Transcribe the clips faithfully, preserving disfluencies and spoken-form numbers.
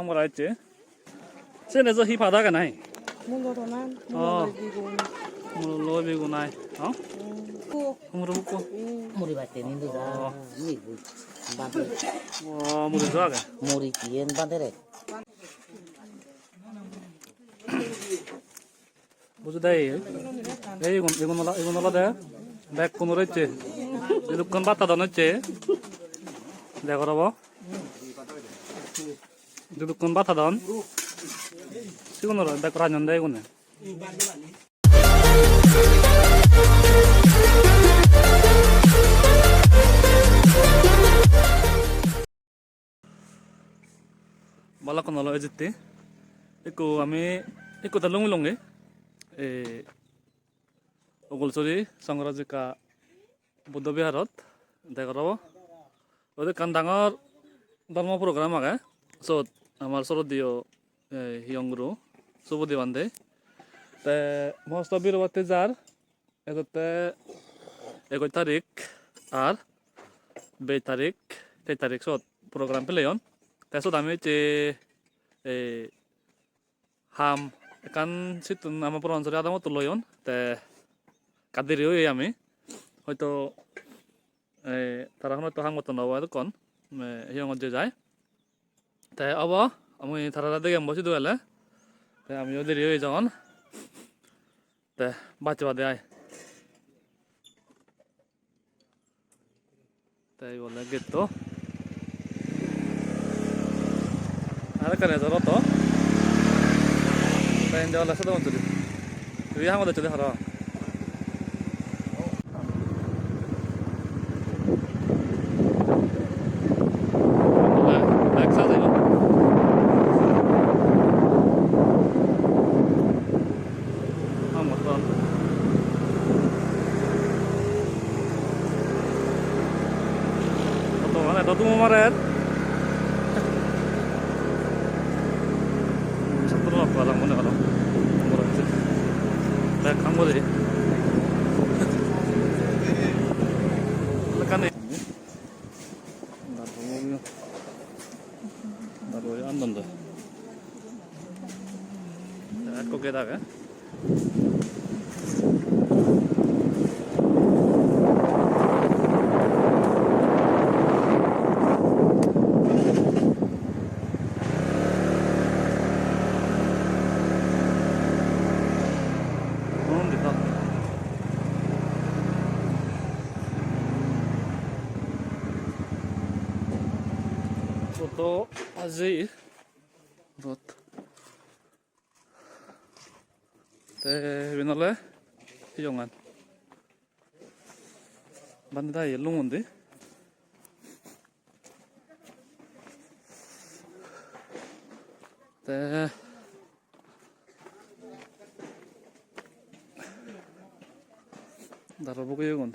Gom gora hocche. Sene so hi pada agey nahi? Mulo donan, oh, mulo loi bigun. Mulo loi bigun ai. Ho? Hmm. Humuro bukko. Hmm. Muri batte nindu da. Oh. Ni bu. Bade. Oh, muri so agey. Muri kiyen bade re. Bujo de, ei igun, igun ola-, igun olode bekkunor hocche. Idukkun bhat hadon hocche. Degor obo. Idukkun bhat hadon. Sigunore bek ranyon de igune. Balakkon olo ejitte. Ekko ami, ekko te lungi lungi. Ei Ogulsuri Sangrajika Buddho Viharot degor obo. Iyot ekkan dangor dhormo program agey. Siyot amar sroddheyo, eh, hiyong guru Subodhi Bhante. Te mohosto birobatte jar. Edotte egoj tarik ar bej tarik, teish tarik sot program peleyon. Te sot ami hocche, ei, ham ekkan sittun ama Puransuri adamottun loyon. Te ekka deri oye ami. Hoito, ei, tara hono ekko ham gotton obo edokkon. Me, hiyongot je jai. Te obo, ami tarare degem bo sidu ele. Te amiyo deri oye jon. Te bacche bade ai. Te ibe ole getto. Ar ekkan ejor auto. Te indi ole sodom tuli. Tui ham ode chole haro. Bike, bike sajeyun. Ham gotton. Auto mane do dumo marer. Satro lok parapang mone gorong. Bek ham guri. Lekkani. Darbo yo andon de. Ekko gate agey. Undi to. Auto ajei rot. Te iben ole hiyongan. Bhante da iye lungundi. Te daro bugiyegun.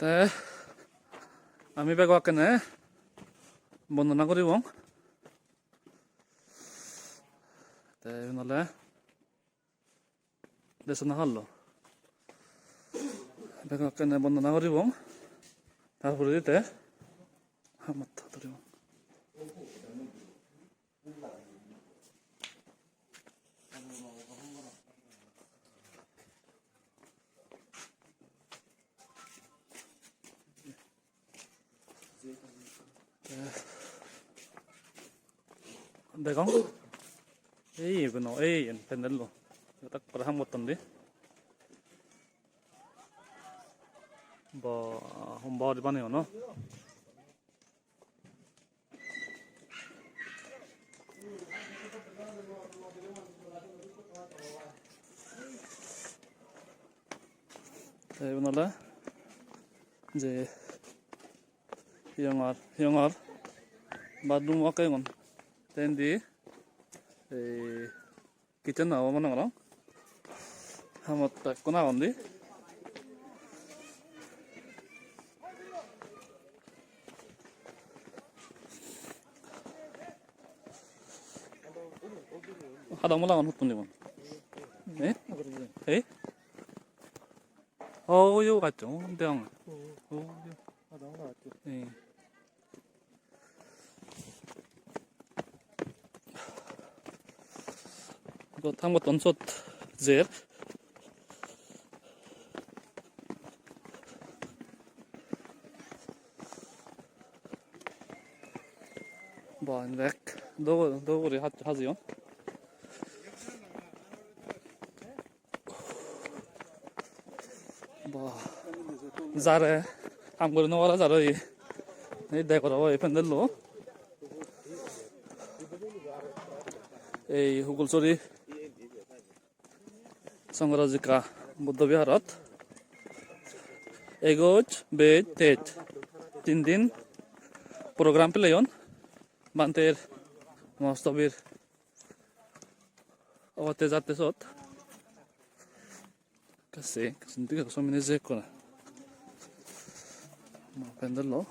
Te ami bego akkene bondona guribong. Te iben ole desona hall-o. Bego akkene bondona guribong. Tar poredi te hamat dhuribong. Degong. Ei iben o, ei iyen pandal-lo. Iyot ekkore ham gotton de. Ba, hom ba guri baneyon o. Te iben ole je hiyongar, hiyongar bathroom okke igun. Te indi ei kitchen obo mone gorong. Hamot bekkun agon de. Hada mala agon huttun dibon. Eh? Eh? Yo gaccho, deong. Hmm. Oh, yo. Adong gaccho. Eh. Go thang botton sot jer. Ba, bek do, do guri haj-, hajeyon. Ba, jare, ham guri no para jare ye. Ei degor obo ei pendel lo. Ei Hugulsuri Sangarajika Buddho Viharot egoch, bej, tej, tin din program peleyon. Bhanter mostobir obotte jatte sot. Ekka se, ekka se, indi ekka somine je ekkore. Ma pendel lo.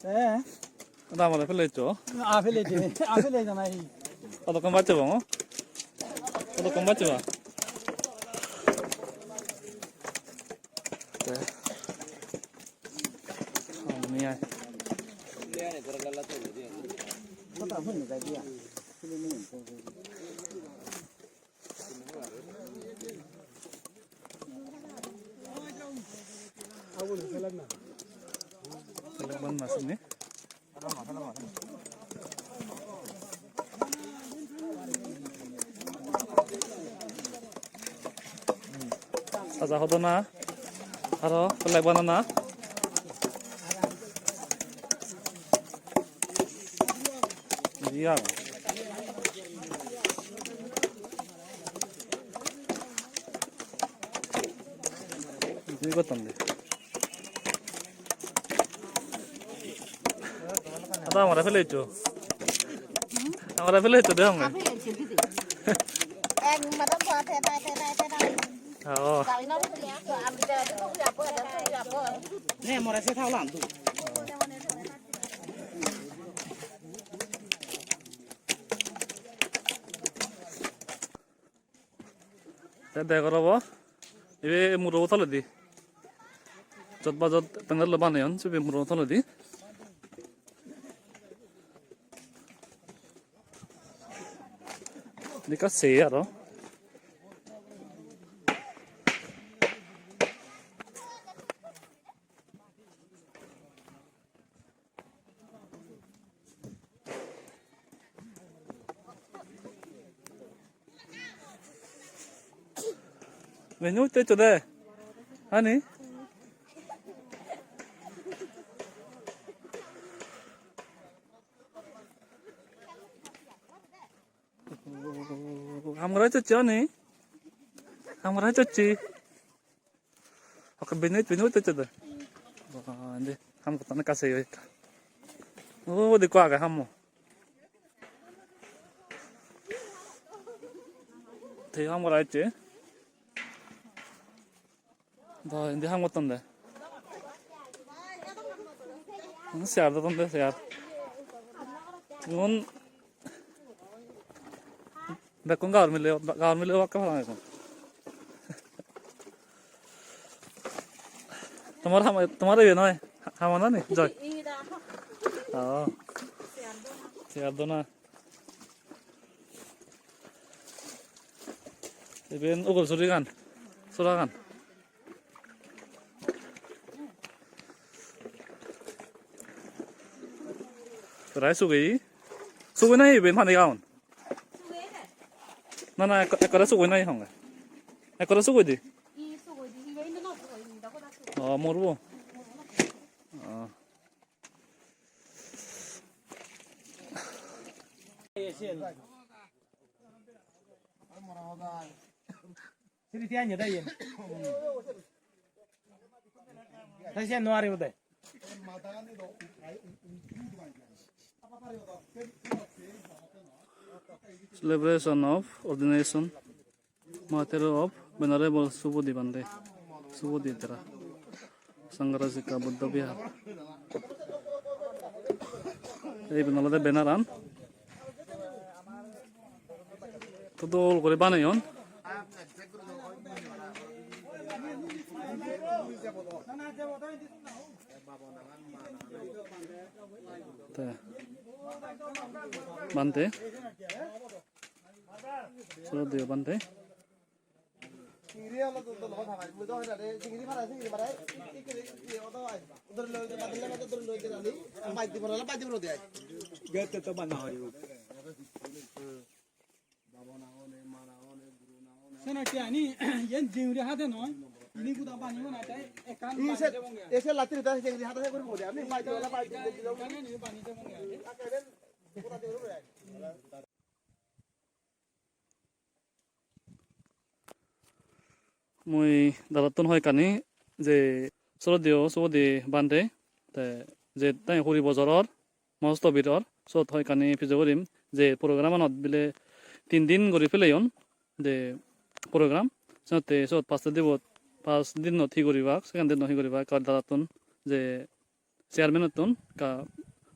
Eh. Ada amare pele iccho. A pele iccho. A pele iccho nahi. Odokkon bacche bang, oh? Odokkon bacche bang. Te. Ni ai. Saja hodona, aro flag banana. Iya. Ini gotton de. Ada amare pele iccho. Amare pele iccho de amare. Oh. Ne, more se thaolan tu. Te degor obo, ibe murobo toledi. Jot ba jot pendel lo baneyon, sibe murobo toledi. Ekka se aro. Menu utte eccho de. Hani? Ham gora eccho ni? Ham gora eccho? Oke, binit, binit eccho de. Wah, indi ham gotton ekka se ekka. Oh, udi ekko age hammo. Te ham gora ecche. Ba, indi ham gotton de. Igun chair dodon de, chair. Igun bekkun gabur mile, gabur mile obakke parapang igun. Tomar ham-, tomar iye noi, hamana ni, Joy? Oh. Chair dona. Iben Ugolsuri gan, sora gan. Prai sugeye. Sugeye nahi iben pani gaun? Na, na, ek-, ekkore sugeye nahi honge? Ekkore sugeye di? Oh, morbo. Oh. Siri tiyan ya dayen. Tasiyan nuari ude. Celebration of ordination, Mahathero of Venerable Subodhi Bhante, Subodhi Tera, Sangharajika Buddha Vihar. Ei iben olode banner an. To dol guri baneyon. Te Bhante. Sro diyo Bhante. Senate ani, yen jingri hade noi, ini kuda bani mana tai, ekan bani jebonge. Ese latri ta jingri hade gori bole, ami bai dola bai dola. Ekan ani bani jebonge. Mui dadattun hoi ekkani je sroddheyo Subodhi Bhante, te je te huri bojor or, mosto bir or, sot hoi ekkani pujo gurim, je program anot bile tin din guri peleyon, je program, senotte sot first dibot, first dinot hi guribak, second dinot hi guribak, ekka dadattun je chairman-ottun ekka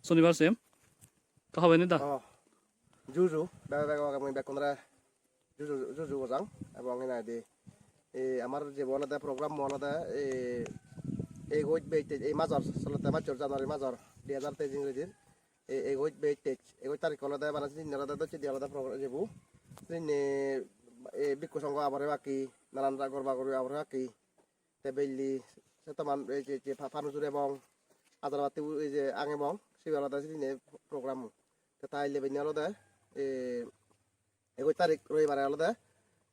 sunibar sem. Ekka hobe ni da? Oh, juju, bek, bek, bek, mui bekkunore juju, juju gojang, ebong hinang hoide, ei amar jebo olode program olode, ei, ei egoch bej tej, ei major, solotte major January major, dui hajar teis ingreji, ei egoch bej tej, egoch tarik olode bana sidinne olode docche di olode program jebo, sidinne, ei bikku songho abore baki, nanan ja gorba gorbi abore baki, te belli se toman ei je, je pa-, panujur ebong ajar batti u-, ei je angebong, sibe olode sidinne program. Te ta ille benne olode, eh, egoch tarik roibare olode,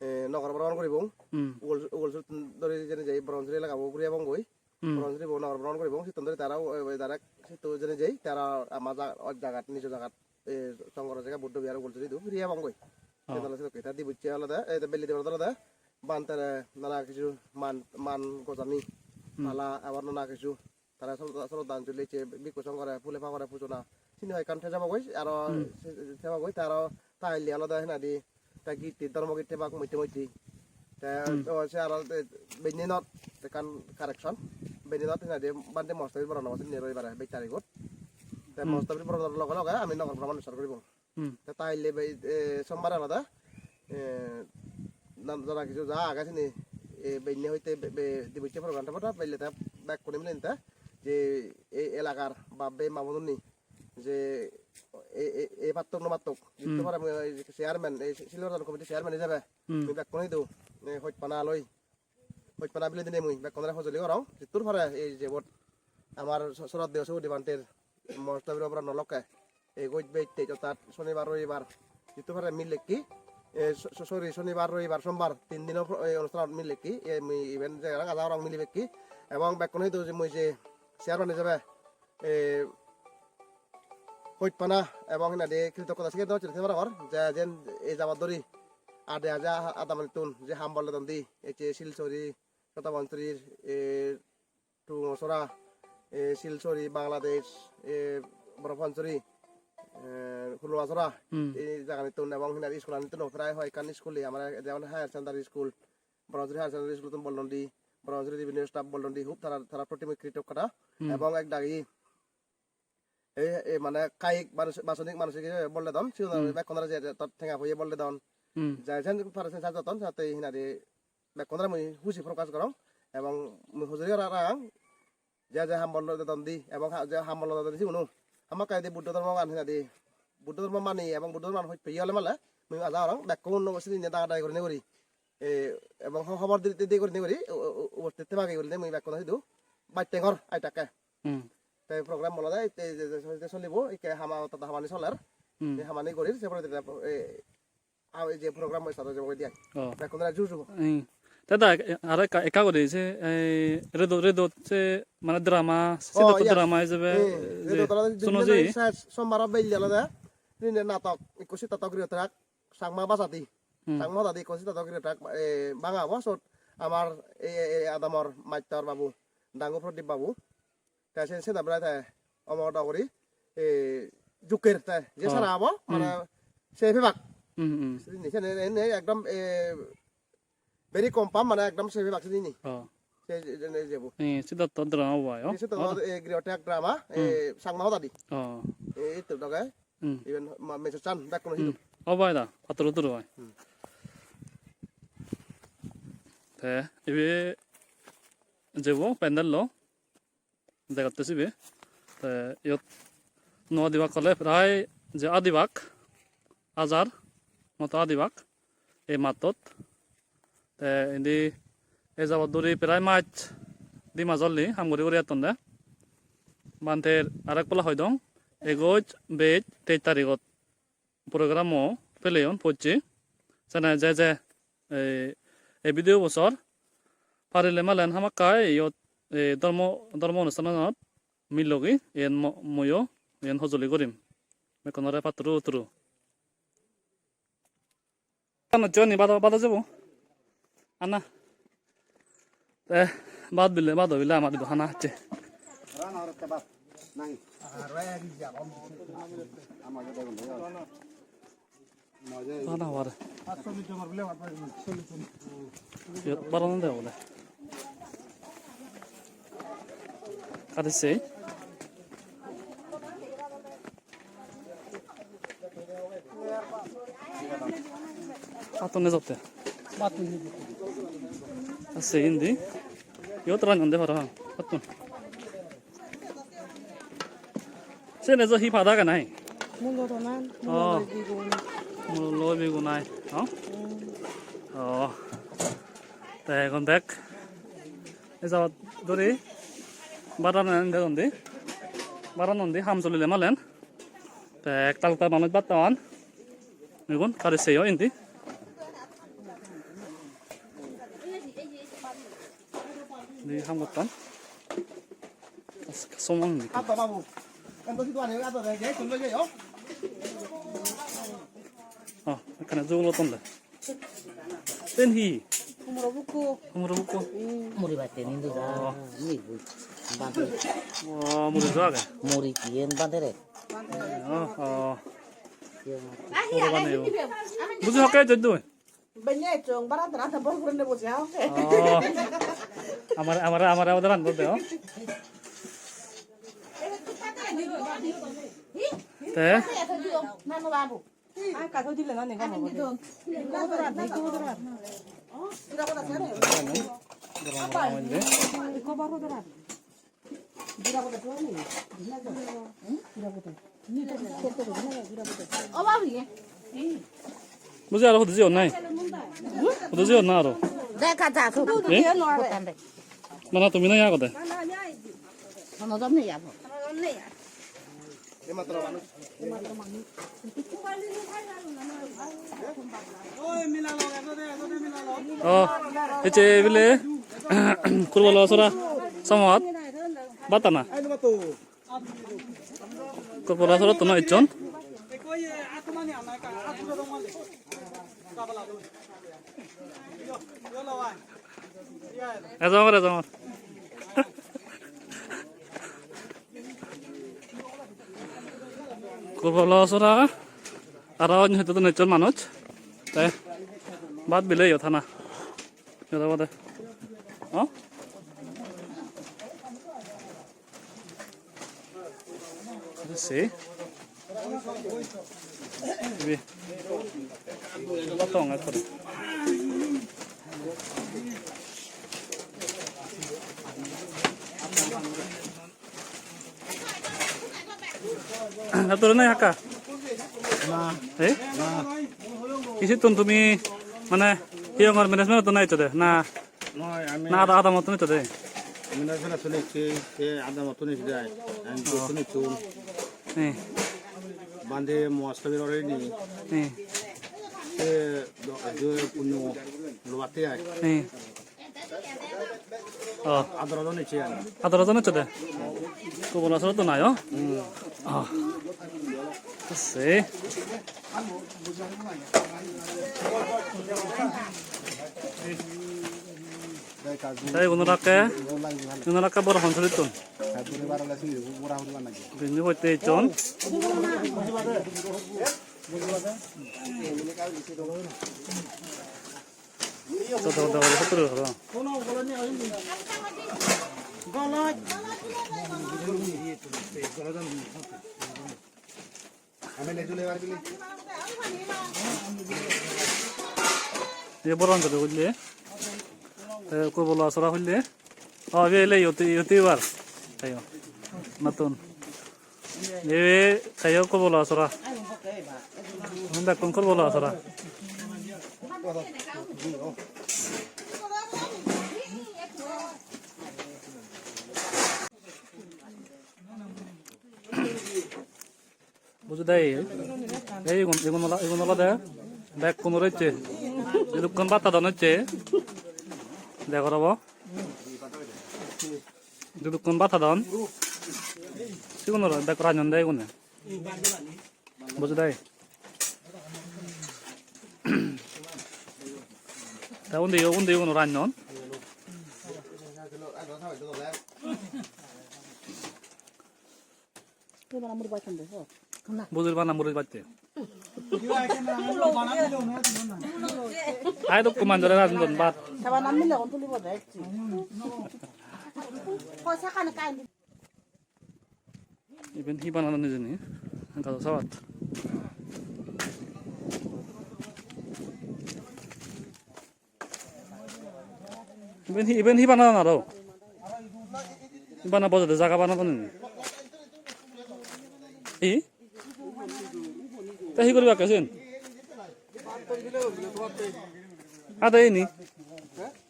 eh, nogor bhromon guribong. Hmm. Ugol, Ugolsuri dori jeni jei Borapansury elagabo guri ebong goi. Hmm. Borapansury bo nogor bhromon guribong. Sittun dori tara, eh, direct sittu jeni jei, tara ama ja-, oj jagat, nijo jagat, eh, Songkor jaga Buddho Vihar Ugolsuri idu firi ebong goi. Oh. Te tara sidokke. Te dibucche olode, eh, te belli diborot olode, Bhantere nana hissu man, man gojani, hmm, pala, abar nana hissu tara sro-, sroddhanjoli ecche bhikku songhore phule pagore pujona. Sini hoi ekkan thejabo goi, aro, hmm, se-, se-, thejabo goi, te aro ta ille olode hinang hoide te gitti, dhormo gitti bak moddhe moddhe. Te, hmm, o, se aro te benne not ekkan correction. Benne not hinang hoide Bhante Mahasthobir boron obo sini roibare, bej tarigot. Te, hmm, Mahasthobir boronor loge loge ami nogor bhromon start guribong. Hmm. Te ta ille be, eh, sombare olode, eh, nan-, jana hissu ja age sini, eh, benne hoite be, be, dibucche program te bele te bekkune milen te je ei elakar bap-bei ma-bonunni je ei, ei, ei pattok no pattok, jitto, hmm, pare mui oi chairman, ei Silver Zone committee chairman ijebe, hmm, mui bekkune idu, eh, hojpana loi. Hojpana bile dinei mui bekkunore hojoli gorong. Jittur pare ei jebot amar so-, sroddheyo Subodhi Bhanter Mahasthobir boron lokke egoch bej tej, ortat sonibar robibar, jittur pare milekki, e, so-, so-, sorry, sonibar robibar sombar tin dino pro-, e, onusthanot milekki, e, mui iben je aja gorong milibekki. Ebong bekkune idu je mui je chairman ijebe, e, hojpana ebong hinang hoide kritoggota siyen do hocche, te parapang je jen ei jabot dori ade aja adamanittun je ham bol dedon di, ecche Silsuri, Sotapansurir, e, Tungusora, e, Silsuri, Bangladesh, e, Borapansurir, e, Huluasora, hmm, ei jaganittun ebong hinang hoide iskulanittun prai hoi ekkan iskul, amar jemon higher secondary school, Borapansurir higher secondary school-tun bolon di, Borapansurir revenue staff bolon di, hub tara, tara proti mui kritoggota, hmm, ebong ek dagi ei, ei mane kayik manos-, basonik manosik bol dedon, sigun, hmm, bekkunore je, je tot tenga poye bol dedon. Hmm. Jai sen pare sen sajodon, sate hinang hoide bekkunore mui huji prokash gorong, ebong mui hojoli gorong, je je ham bol dedon di, ebong ha-, je ham bol dedon di siguno. Hamakkai di Buddho dhormogan hinang hoide, Buddho dhormo mani ebong Buddho dhormogan hoj peye ole male, mui aja gorong bekkun sini ne daga dagi gurinei guri. E, ebong ho-, hobor di, di, di gurinei guri, u-, u-, u-, ubosthit thebagi gurinei mui bekkunore sidu battengor aitakke. Hmm. Te program olode te je, je, je solibo, ikke hama, tada hamani soler. Hmm. Te hamani gorir, se pore te, e, a, ei je program oi saro jebo diyan. Oh. Bekkunore ju ju. Hmm. Te da, e, aro ekka, ekka guri se, e, redo, redo se mane drama, se, oh, to yes, drama ijebe, hmm, je redo drama suno je. Sombar belle olode, dine natok, ikko sita tok rio trak, Changma bhasadi. Hmm. Changma hodadi ikko sita tok rio trak, e, banga obo, sot amar ei, ei, ei adamor mastor babu, Dangu Pradip babu. Te sen, sen bele te omor do guri, e, jukker te, je Hmm. sara obo, Hmm. mane, se pebak. Hmm, hmm. Sini, sini, ene ekdom, e, very confirm, mane ekdom se pebak sini. Oh. Se, je, je, je, jebo. Eh, Siddhartho drama obo ai, oh? Se to, e, Grihotyag drama, e, Hmm. Changma hodadi. Oh. E, itu doge. Hmm. Iben ma-, mejo chan, bekkun Hmm. hidu. Obo ai da, pattoro turo ai. Hmm. Te, ibe jebo pandal lo. Degotte sibe. Te iyot nuo adibak ole prai je adibak, hajar moto adibak ei mattot. Te indi ei jabot duri prai mas, di mas olli ham guri guri ettonde. Bhanter arek pala hoi dong, egoj, bej, teij tarigot program-o peleyon pocche. Sene je je ei, ei video bo sor. Parile malen hamakkai iyot ei dhormo, dhormo onusthananot milogi, iyen mo-, muiyo iyen hojoli gorim. Bekkunore patturu turu. Ano joni bado, bado jebo. Ana. Te bhat bile, bhat bile amar idu hana hacche. Hana hobare. Iyot baron de bole. Kade sei? Attun ejotte. Ase indi. Iyot ranonde parapang. Attun. Sen ejo hi pada ka nai? Mulo donan, Oh. Mulo loi bigun. Mulo loi bigun ai, no? Hmm. Oh. Te egon dek. Ejo duri. Baran endi dondi. Baran ondi ham solile malen. Te ektal ektal manuj batton. Igun kari seyo indi. Indi ham gotton. Somang indi. Oh, ekkana jugulotton de. Sen hi? Humoro bukko. Humoro bukko? Hmm. Muri batte nindu da. Oh. Ni bui. Bante. Oh, muri jo age? Muri kiyen bante re. Oh, oh. Kiyen. Puro bane yo. Buji hokke joddu. Benne chong bara dara da bol kurende boje ha. Oh. Amar, amar, amar abadan bol de, oh. Te? Nanu babu. Buji aro hudu jiyon nai? Hudu jiyon na aro? Dega ja, hudu Eh? jiyon nw pare. Bana tumi nai agode? Hono jon nei aro. Oh, ecche bile Kurbolasora somot bhat hana. Kurbolasora tun ecchon. Ejongor, ejongor. Kurbolasora aro onyo hoito tun ecchon manuj. Te bhat bile iyot hana. Iyot obode. Oh? Let's see. Ibe. Batong ekkore. Hattore nai hakka? Na. Eh? Na. Isittun tumi mane hiyongor management-ottun nai ecchode? Na. Noi, ami Na ada, ada mottun ecchode? Ami na sala suli ecchi, te ada mottun ecchi dai. Ami Oh. mottun ecchun. Eh. Bande mo astabir ore ni. Eh. Te do, do punyo lo batte ai. Eh. Oh. Adoro don ecchi ai. Adoro don ecchode? Kurbolasora to nai, oh? Hmm. Oh. Sei. Te igun rakke, igun rakke bor hon sulittun. Bindi potte icchon. Sodo sodo guri sotto guri horo. Ye boron guri ulle. Te ko bola sora ulle. O, ibe ele yoti, yoti bar. Ayo. Matun. Ibe kayo ko bola sora. Hunda kon ko bola sora. Bujo de, ei igun, igun ola-, igun olode bekkunor ecche. Jidukkun bhat hadon ecche. Degor obo. Jidukkun bhat hadon. Sigunore bek ranyon de igune. Bujo de. Te undi, undi igun ranyon. Bujur bana muris bacche. Ai dokku manjore rajindon bhat. Sabana mile kon tulibo de. Poisa kani kai. Iben hi banadon hijeni? Gajo sabat. Iben hi, iben hi banadon aro? Bana bojede jaga banadon hijeni. Hi? Te hi guribakke siyen? Ade ini?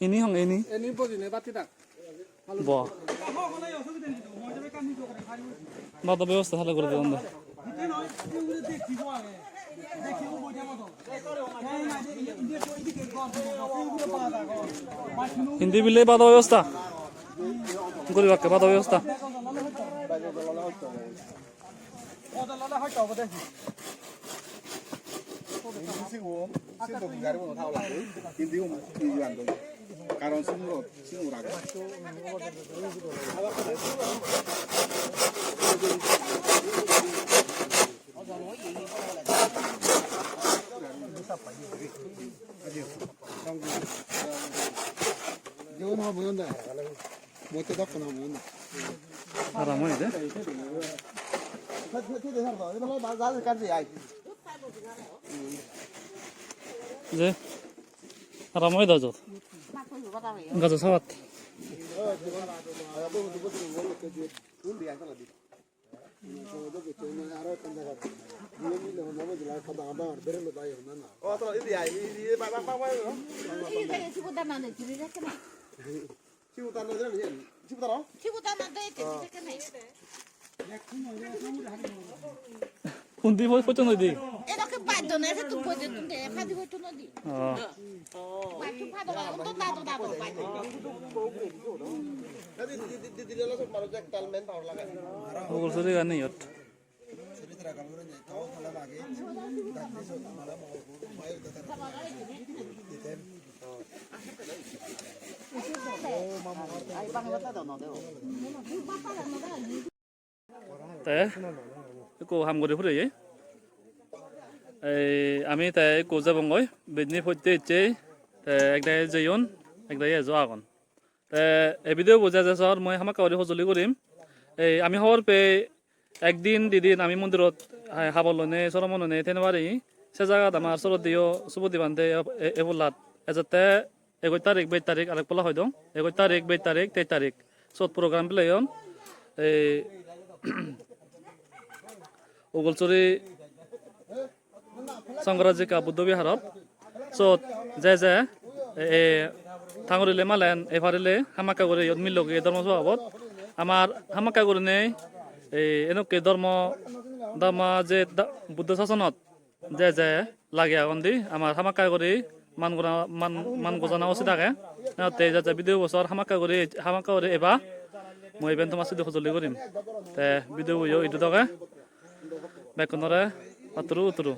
Ini hong ini? Ini bojine batti dak. Bo. Bado bebosta hale guri didon de. Indi bile bado bebosta. Guribakke bado bebosta. Sigun, sigun gari bono thago lagbe, indi um, indi um, karon sigun, sigun age. Jegun hobo yonde. Motte dokko na mo na. Aram oye de. Je. Aram oye de jot. Gajo sabat. Undi boi pocchon noi di. Edokke baj done, se tu boj dun de, phadi boj dun di. Oh. Baj tu phado, undo dado dado baj. Ugol suri gani iyot. Te ekko ham guri pureye. Ei ami te ekko jebongoi, bejni potte ecche, te ek dagi jeyon, ek dagi ejo agon. Te ei video bo je je sor mui hamakkai guri hojoli gurim. Ei ami hobor pei ekdin didin ami mondirot ha-, habor loinei, soromon loinei thei no pari. Se jagat amar sorodeyo Subodhi bhante e-, e-, ebollat ejette egoch tarik, bej tarik, arek pola hoi dong. Egoch tarik, bej tarik, teish tarik. Sot program peleyon. Ei Ugolsuri Sankarajika Buddho Viharot. Sot je je, e, e, Thangurile malen, e parile hamakkai guri iyot millogi dhormo sobhabot. Amar hamakkai gurinei, e, enokke dhormo, dhormo je dha-, Buddho sasonot je je lage agon di, amar hamakkai guri man gora-, man, man gojana usit age. Te je je video bo sor hamakkai guri, hamakkai guri eba. Mui iben tomar sidi hojoli gurim. Te video bo yo idu doge. Bekkunore paturu uturu.